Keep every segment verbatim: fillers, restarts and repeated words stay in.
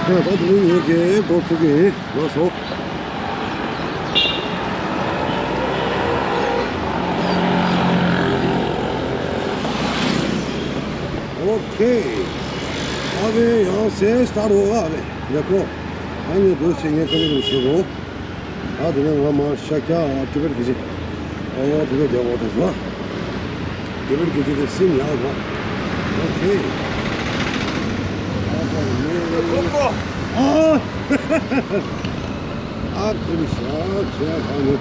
ད་ད་དེ་རིང་ངས་ཀྱི་འགོ་ཚུགས་ཀྱི་ཡིན། ལགས་སོ། ཨོ་ཁེ། ཨ་བེ་ཡང་སེ་སྟ་རོ་ཨ་བེ་ཡ་ཁོ། ཨ་ནི་འདུག་སེ་ངས་ཀ་ནི་རུ་ཤི་རོ། ཨ་དེ་ནས་ང་མར་ཤ་ཀྱ་ཨ་ཏི་བེར་གི་ཅི། ཨོ་དེ་ག་རྒྱག་གོ་དེ་སོ། ཏི་བེར་གི་ཅི་དེ་སིམ་ཡག་གོ། ཨོ་ཁེ། ཨ་ཁོ་ནི། ཨ། ཨ་ཁེ་ནི་ཤ་ཁྱེད་ཨ་ནི།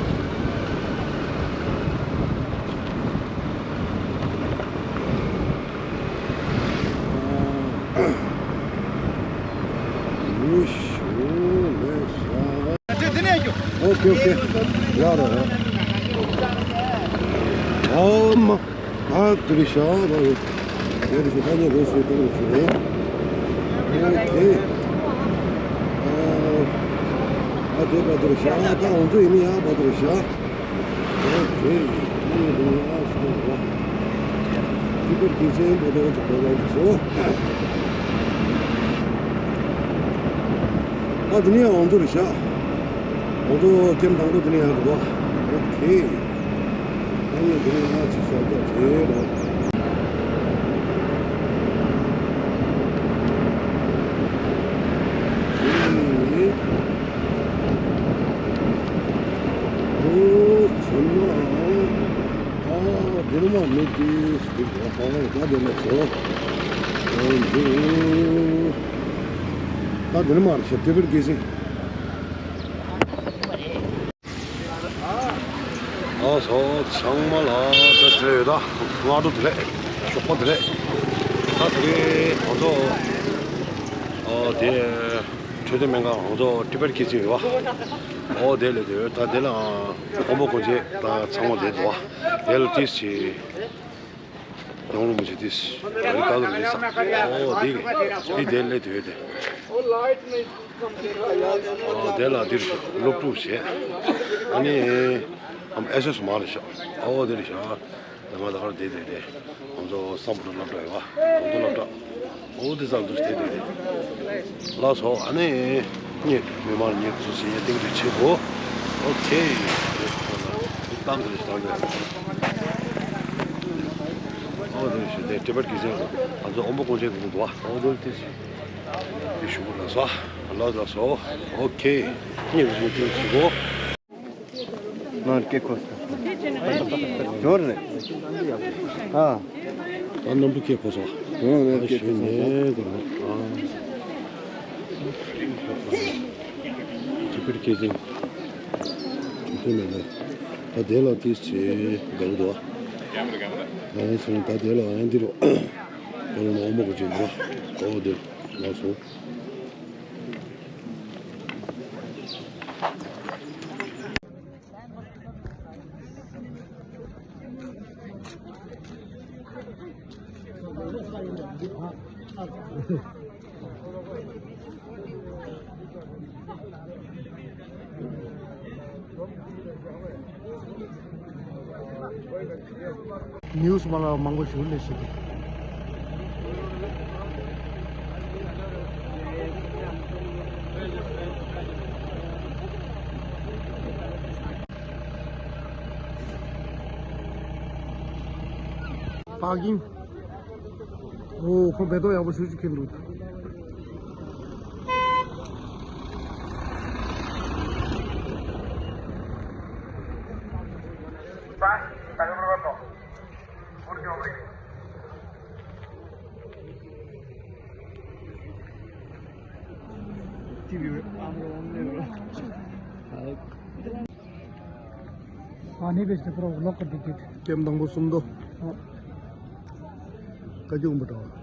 ཨོ་ཁེ་ཨོ་ཁེ། ཡ་ར་ར། ཨོ་མ། ཨ་ཏི་རི་ཤ་ར་ར། ཡ་རི་ཤ་ད་ཉེ་རེ་སེ་ཏི་རི་ཤ་རེ། ཨོ་ཁེ། ཨ་དེ་བ་ཏི་རི་ཤ་ད་ཨང་ཚོ་ཡིན་ཡ་བ་ཏི་རི་ཤ། ཨོ་ཁེ། ཨ་ནི་འདི་ནི་ཨ་ཅི་ཏོ་ར། ཅི་པར་གི་ཅན་པོ་ཏོ་ཅི་པོ་ལ་ཅི་སོ། ཨ་འདི་ནི་ཨང་ཚོ་རི་ཤ། ཨང་ཚོ་ཀེམ་དང་པོ་འདི་ནི་ཨ་འདུག་ཨོ་ཁེ། ཨ་ནི་འདི་ནི་ཨ་ཅི་ཤ་ཏོ་ཅི་ར། འདི་ནི། ཨོ་ཚང་མ། ཨ་འདི་ནི་མ་མི་དེ་སྟེ་ཨ་ད་དེ་ལ་སོ། ཨོ་འདི། ད་འདི་ནི་མ་རེད་ཤ་ཏི་བེར་གི་ཅི། ཨ་སོ་ཚང་མ་ལ་ད་དེ་རེད། ད་སྔ་དྲོ་དེ་རེད། ཞོགས་པ་དེ་རེད། ད་དེ་རེད་ང་ཚོ། ཨ་དེ། འཕྲོད་བསྟེན་སྨན་ཁང་ང་ཚོ་ཏི་བེར་གི་ཅི་ཡོད་པ། ཨོ་དེ་ལས་དེ་ད་དེ་ལ་དབང་པོ་སྐོར་ཅེས་ད་ཚང་མ་དེ་འདུག་པ། དེ་ལ་ཏིས་ཅི། དང་རུང་མི་བྱེད་དེ། ག་རེ་ག་རེ་རེད་ས། ཨོ་དེ་གི་དེ་དེ་ལས་དེ་དེ། ཨོ་དེ་ལ་འདིར་སློབ་ཕྲུག་བྱས། ཨ་ནི་ཨམ་ཨེ་སོ་སི་མ་རེད་ཤག་ཨོ་དེ་རེད་ཤག་ང་ད་གར་དེ་དེ་དེ། ང་ཚོ་བསམ་བློ་སློབ་གྲྭ་ཡོད་པ། ང་ཚོ་སློབ་གྲྭ། ཨོ་དེ་ཙམ་དུ་དེ་དེ་དེ། ལགས་སོ། ཨ་ནི། ངས་མི་མང་ཉེར་ཚོ་ཞིག་ཡ་ཏིང་ཏིང་བྱེད་དགོས། ཨོ་ཁེ། ཏང་གི་ལས་ཏང་གི། ཨོ་དེ་ཞུ་དེ་ཏི་བེར་གི་ཅན་ང་ཚོ་དབང་པོ་སྐོར་ཅན་དུ་འདུག་པ། ཨོ་དེ་ཏི་ཞུ། དེ་ཞུ་གོ་ལགས་སོ། ལགས་ལགས་སོ། ཨོ་ཁེ། ངས་རུ་ཞུ་ཏིང་ཞུ་གོ། ང་སྐད་གོ་སོང་། ཇོར་རེད། ཨ། ད་རྣམ་པ་སྐད་གོ་སོང་། ཨ་ཞུ་ནས་གོ་ར། ཨ། ཅི་པིར་སྐད་ཅན། ཅི་ཏི་མེད་ལ། ད་དེ་ལ་ཏིས་ཆེ་དགའ་བོ་འདུག་ཨ་ཡང་སོང་ད་དེ་ལ་ཡང་འདི་རུ། ད་ལ་ནོ་མོ་གོ་ཅི་འདུག་ཨོ་དེ་ལ་སོང་། ནིའུ་སི་མ་ལ་མང་པོ་ཞིག་ལས་ཤིག་པར་ཀིང་། ཨོ་ཁོ་བེ་ཏོ་ཡག་པོ་ཞུ་ཅིག་ཁེལ་འདུག་ཨ་ནི་བེ་སི་པྲོ་ལོག་གི་ཏི་ཀེད། ཀེམ་དང་པོ་སུམ་མདོ། ཨ། བཀའ་བརྒྱུད་འབུམ་པ་གྲྭ།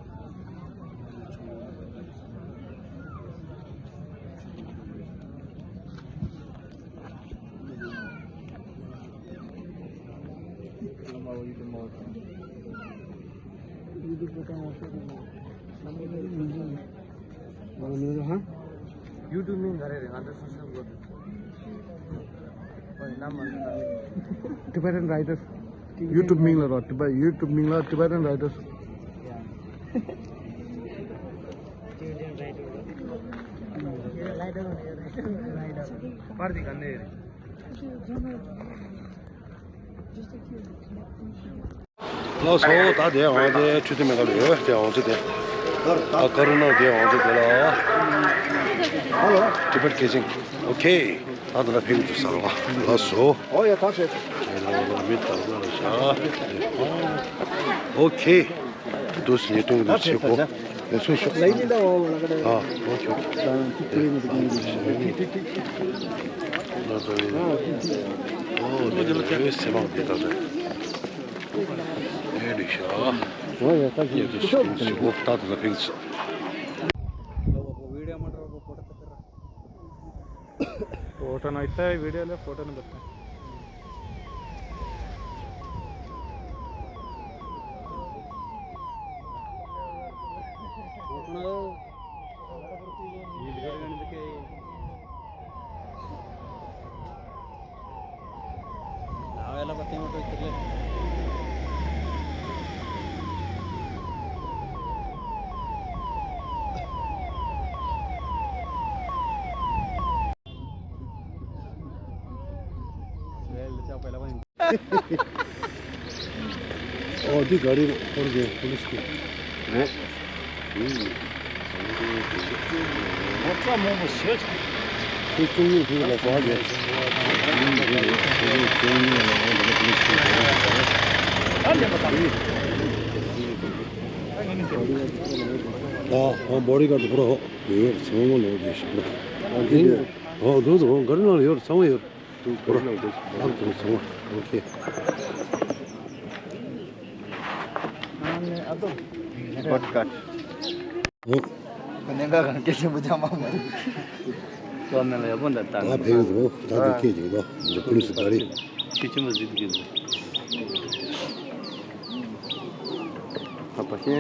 ཡུ་ཊུབ་མིང་ག་རེ་རེད། ང་ཚོ་སོ་སོའི་འགོ་དེ། ཨོ་ཡིན་ན་མ་ཟེར་ད། Tibetan Writers། ཡུ་ཊུབ་མིང་ལ་རོ། ཊི་བེ། ཡུ་ཊུབ་མིང་ལ་Tibetan Writers། Tibetan Writers། པར་དེ་ག་ནས་རེད། ལགས་སོ། ད་དེ་འོང་དེ་ཆུ་ཚོད་མེད་ག་ལ་ཡོད་དེ་འོང་ཚེ་དེ། ཨ་ཀ་རུ་ནང་དེ་འོང་ཚེ་དེ་ལ། ཧ་ལོ། ཊི་བེཊ་སྐད་ཆིང་། ཨོ་ཁེ། ད་དེ་ལ་ཕེབས་འདུག་ས་ར་བ། ལགས་སོ། ཨོ་ཡ་ད་ཆེ། དེ་ལ་མི་དང་ལ་ཤ། ཨོ་ཁེ། དུ་སི་ཉེ་དུང་དུ་ཆེ་གོ། ལས་ཤོག་ཤོག་ལས་ཀྱི་འདྲ་བ་ལ་ཀ་ཨ་ཨོ་ཁེ། ད་ཐིག་ཐིག་རེ་མི་འདུག་གི། ལ་ད་ཨོ་དེ་ལ་སེ་མང་དེ་ད་ད། ཨེ་ལི་ཤ། ཨོ་ཡ་ད་ཉེ་དུ་སི་ཏིང་སི་གོ་ད་ད་ད་ཕིང་སི། वीडियो ना इतना ही वीडियो ले फोटो ना बता। ཨོ་འདི་ག་རེ་ཧོར་གི་པུ་ལིས་ཀྱི་རེད། ཨུམ། ཁོ་ཅུང་ཉུང་ཐུག་ལ་ཟ་གི། ཨུམ་འདི་རེད། ཁོ་ཅུང་ཉུང་ལ་ང་འདི་ལ་པུ་ལིས་ཀྱི་ག་རེ་ཟ། ཨ་ཨ་བོ་ཌི་གཱར་ཌི་པུ་ར་ཧོ་ཡོད་ཚང་མ་ལོག་གི་ཞིག་པུ་ར། ཨ་འདི་ཨོ་འདུག་འདུག་ག་རེ་ནང་ལ་ཡོད་ཚང་མ་ཡོད། ལགས་སོ། ཨོ་ཁེ། ཁོ་ནས་འགའ་གང་སྐད་ཆེན་པོ་རྒྱག་མ་མ་རེད། ཁོ་ནས་ལ་ཡག་པོ་འདྲ་ད་ང་ཕེབས་འགྲོ། ད་དེ་སྐད་ཅིག་དོ། འདི་པུ་ལིས་ག་རེ། ཆུ་ཆེན་པོ་ཟིག་གི། ཁ་པ་ཤེས།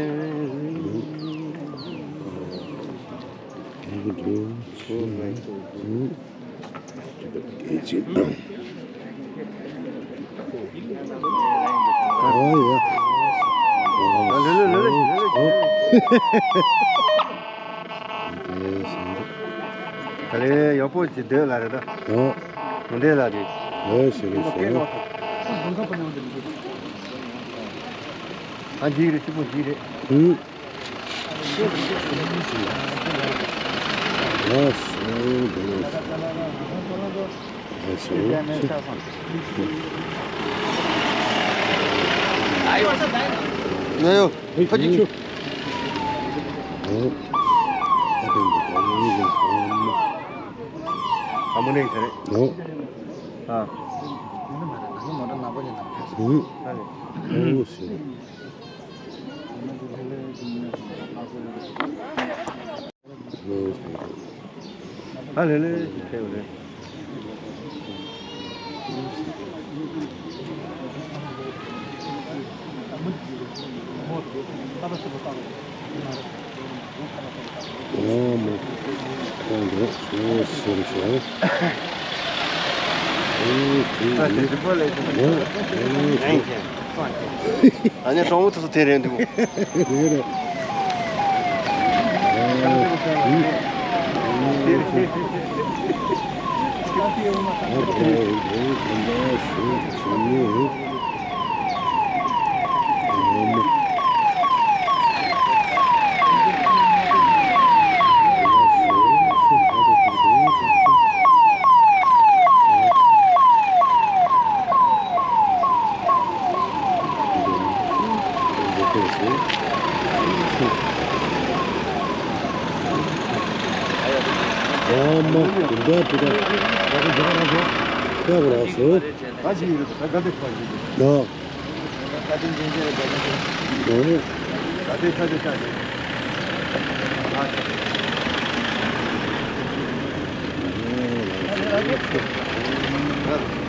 ད་ལས་ཡག་པོ་ཅིག་སྡོད་ལ་རེད་ད། ཨོ། མི་འདྲ་ལ་རེད། ཨོ་ཞེས་རེད་ཞེས། ཨ་འཇིགས་རེད་སྐྱིད་པོ་འཇིགས་རེད། ཨུ། ཨ་ལེ་ལེ་ཞིག་ཁྱེར་ཡོང་རེད། ཨོ་མ། ཁོང་གི་ཨོ་ཟེར་བྱུང་། ཨོ་ཁྱེད་ཨོ་ཨོ། ཨ་ནི་གྲོང་མོ་དེ་ཚོ་དེ་རེད་འདུག་རེད་རེད། ཨ་མ། དེ་འདྲ་དེ་འདྲ། ད་ག་འདྲ་རང་སོ། ད་ཅི་ཡིན་རེད། ད་ག་འདྲ་ཁ་ཡིན་རེད། ད། ད་ད་དེ་འཛིན་གྱི་རེད། ད་ད་དེ། ཨོ། ད་དེ་ད་དེ་ད་དེ།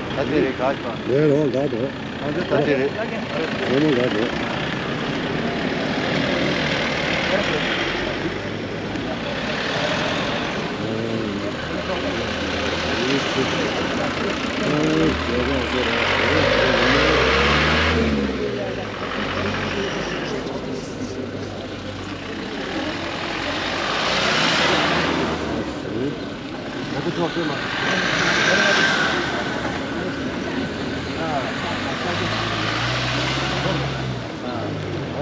ད་དེ་རེད་ག་ད། ལས་རོགས་ག་ད། ད་དེ་རེད། ཚང་མ་དགའ་འདུག་ད་དེ་ཐོག་ཤོད་མ།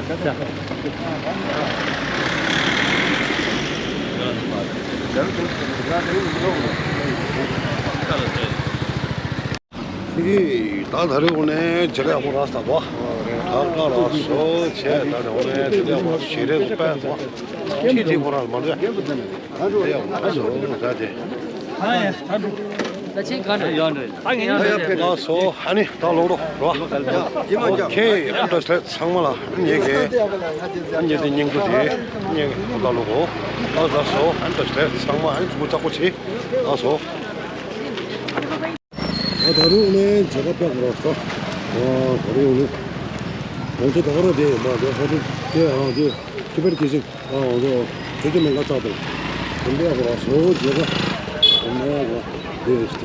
ད་ད་རེས་འོ་ནས་ཇེ་ལེ་ཧོ་ར་ས་དོ། ད་ག་ར་སོ་ཆེ་ད་རེས་འོ་ནས་ཇེ་ལེ་ཧོ་ཞེ་རེ་སོ་པད་དོ། ཁྱི་ཁྱི་ཁོ་ར་མ་རེད། ད་ཡང་ད་དེ། ད་ཡང་ད་ཅིག་ག་འདྲ་ཡོད་འདྲ། ད་ངས་ཡོད་འདྲ། ལགས་སོ་ཨ་ནི་ད་ལོག་རོགས་རོ། ཨོ་ཁེ་ཨ་འདྲ་སླེབས་ཚང་མ་ལ་ཨ་ནི་ངས་ཨ་ནི་དེ་སྙིང་པོ་དེ་ངས་ད་ལོག་གོ། ཨ་ལགས་སོ་ཨ་ནི་ཚུགས་པོ་ཚགས་པོ་བྱེད། ལགས་སོ། ཨ་ད་རུང་ནས་མཇལ་ཁ་པད་གོ་ར་ས། ཨ་ད་རུང་ནས། ང་ཚོ་ད་ག་ར་དེ་མ་དེ་ཧ་དུ་དེ་ཨ་དེ་ཁྱི་པར་སྐྱེ་ཞིང་ཨ་ང་ཚོ་ཆོས་ཀྱི་མེ་ལ་ཙག་དང་དེ་འདྲ་གོ་ར་སོ་མཇལ་ཁ་དེ་འདྲ་གོ་དེ་ཞིག་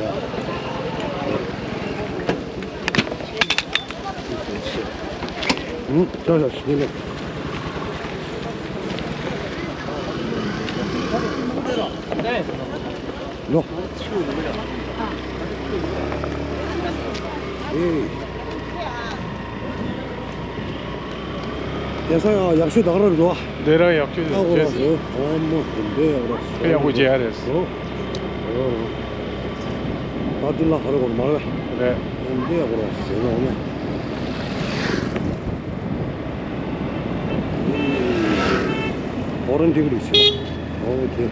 ཨ། ཨུ་ཅག་ཞིག་ལ། ལོ། ཨེ། དེང་སང་ཡག་ཤོས་ད་ག་རང་རེད་དོ། འདི་རང་ཡག་ཤོས་ཨ་ཁོ་རེད། རང་ཟེར་ཨ་མ་དེ་འདྲའི་ཡག་ར་ཁ་ཡག་པོ་བྱེད་ཡ་རེད། ཨོ། ཨོ། ད་འདི་ལ་ཧ་ར་གོ་མ་རེད། རེད། དེ་འདྲའི་ཡག་ར་ཟེར་ན་ཨ་མ། ཨོ་རང་འགྲིག་རེད་ཟེར། ཨོ་དེ།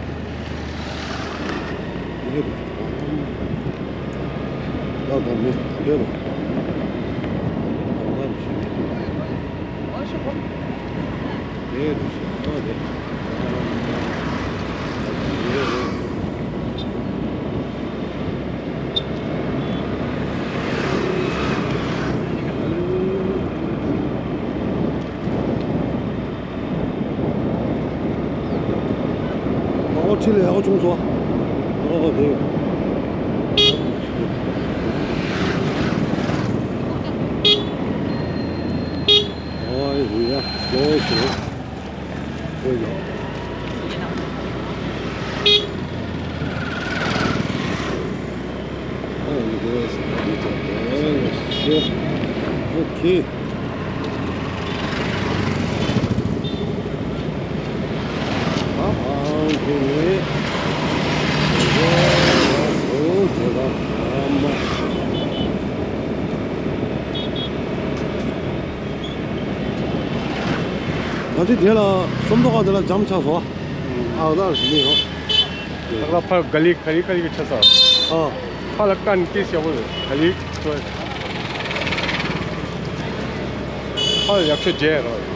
ཨོ་ཁྲིད་ལས་ཡག་པོ་བྱུང་སོང་། ཨོ་དེ། ཨོ་ཡ་ཡ་ཡ། ཨོ་ཡ། ཨོ་ཡ། ཨོ་ཁེ། ང་ཚོས་དེ་ལ་སུམ་མདོ་ཁ་དེ་ལ་འཇམ་ཆགས་སོང་། ཨ་ད་རེ་ཞིག་མི་ཡོང་། ད་ལྟ་ཕར་ག་ལི་ག་ལི་ག་ལི་གི་ཆ་ས། ཨ། ཕར་ལ་ཀན་ཏིས་ཡག་པོ་ཡོད། ག་ལི་ཚོ། ཕར་ཡག་ཤོས་མཇལ་རོགས།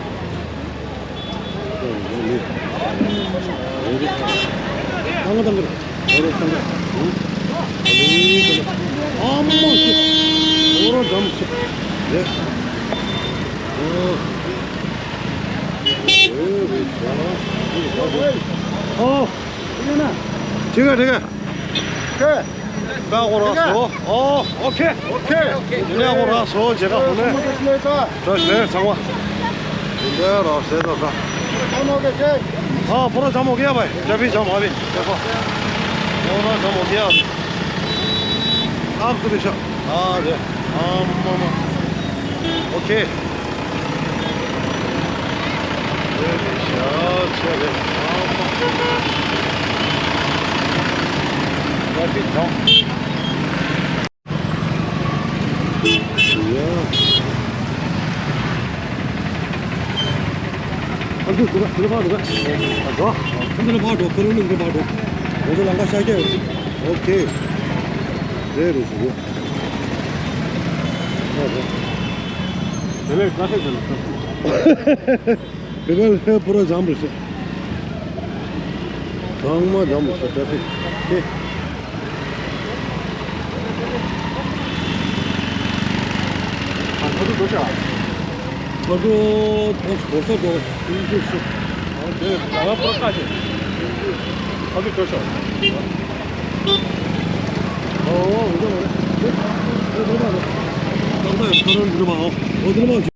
ཨ་མ་ཤི། ཨོ་རོ་འཇམ་ཤི། རེད། ཨོ། ཨོ། ཁྱི་ག་ཁྱི་ག་ཁྱི་ག་ཁོ་ར་སོ། ཨོ། ཨོ་ཁེ། ཨོ་ཁེ། ཁྱི་ག་ཁོ་ར་སོ། ཁྱི་ག་ཁོ་ནས། བཀྲ་ཤིས་བདེ་ལེགས་ཚང་མ། འདི་ར་ཟེར་ད་ད། ཨ་ཕོ་ར་ཇམ་ཨོ་ཁེ་ཡ་བའི། ཇ་ཕི་ཇམ་ཨ་བི། ཁྱི་ག་ཕོ་ར་ཇམ་ཨོ་ཁེ་ཡ། ཨ་ཁུ་དེ་ཤ། ཨ་རེད། ཨ་མ་མ། ཨོ་ཁེ། རེད་རེད་ཤ་ཤ་རེད། ཨ་མ། ཏྲ་ཕིག་ཇམ། ཡ། ཨ་ཁུ་འདི་ལ་འདི་ལ་ཕར་འགྲོ་ག་ཨ་འགྲོ། ཨ་འདི་ལ་ཕར་འགྲོ། ཁོ་རང་ནི་འདི་ལ་ཕར་འགྲོ། ང་ཚོ་ལམ་ཁ་ཤར་གྱི་ཡོད། ཨོ་ཁེ། རེད་རེད་ཟེར་གྱི། ཨོ་རེད། དེ་ལས་ཀ་ཧེ་དེ་ལ་ཀ་ཧེ། དེ་ག་ལས་པུ་ར་འཇམ་རེད་ཟེར། ཚང་མ་འཇམ་རེད་ཟེར། ཏྲ་ཕིག་ཁེ། ཨ་ཁ་ཐུག་འགྲོ་ཤག་ཁ་ཐུག་ཁོ་ཁོ་ས་འགྲོ། ཨིན་ཇི་སུ། ཨ་དེ་ལ་ལ་པུ་ར་ཁ་ཆེ། ཁ་ཐུག་འགྲོ་ཤག་ཨོ་ཨོ་འདི་མ་རེད། འདི་མ་རེད། ད་ལྟ་ཡང་ཁ་རོན་འདི་མ་ཨོ་འོ་འདི་མ།